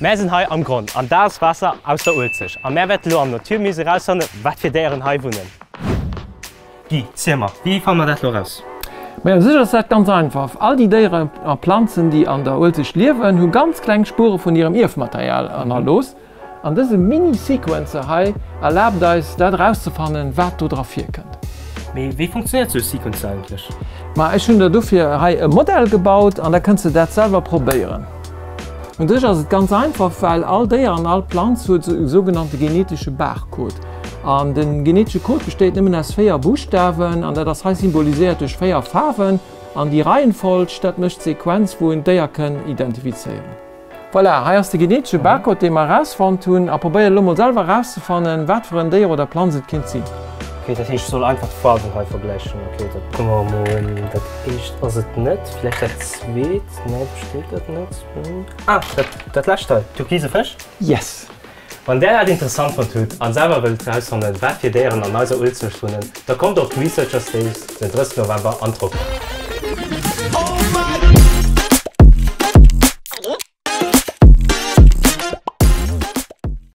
Mär sinn hei am Gronn an dat ass Waasser aus der Uelzecht a mär wäerten elo am Natur Musée erausfannen, wat fir Déieren hei wunnen. Guy, ziel mer, wéi fanne mer dat elo eraus? Majo, u sech ass dat ganz einfach. All déi Déieren a Planzen, déi an der Uelzecht liewen, hu ganz kleng Spuere vun hirem Ierfmaterial hannerlooss. An dëse Mini-Sequencer hei erlaabt eis, dat erauszefannen, wat do dra virkënnt. Mee wéi funktionéiert sou e Sequencer eigentlech? Ma ech hunn der dofir hei e Modell gebaut an da kënns de dat selwer probéieren. Un sech ass et ganz einfach, well all Déier an all Planz huet e sougenannte genetesche Barcode. An de genetesche Code besteet nëmmen aus 4 Buschtawen an dat ass hei symboliséiert duerch 4 Faarwen. An déi Reihenfolg, dat mécht d'Sequenz, wou een d'Déier kënn identifizéieren. Voilà, hei ass de genetesche Barcode, dee mer erausfonnt hunn. A probéier elo mol selwer erauszefannen, wat fir en Déier oder Planz et kinnt sinn. Ok, dat heescht, ech soll einfach d'Faarwen hei vergläichen. Ok, dat kucke mer emol. Dat éischt ass et net, vläicht dat zweet? Nee, bestëmmt dat net. Ah, dat, dat lescht hei, türkise Fësch? Yes! Wann där dat interessant fonnt hutt an selwer wëllt rausfannen, wat fir Déieren an eiser Uelzecht wunnen, da kommt op d'Researchers Days den 30 November an d'Rockhal.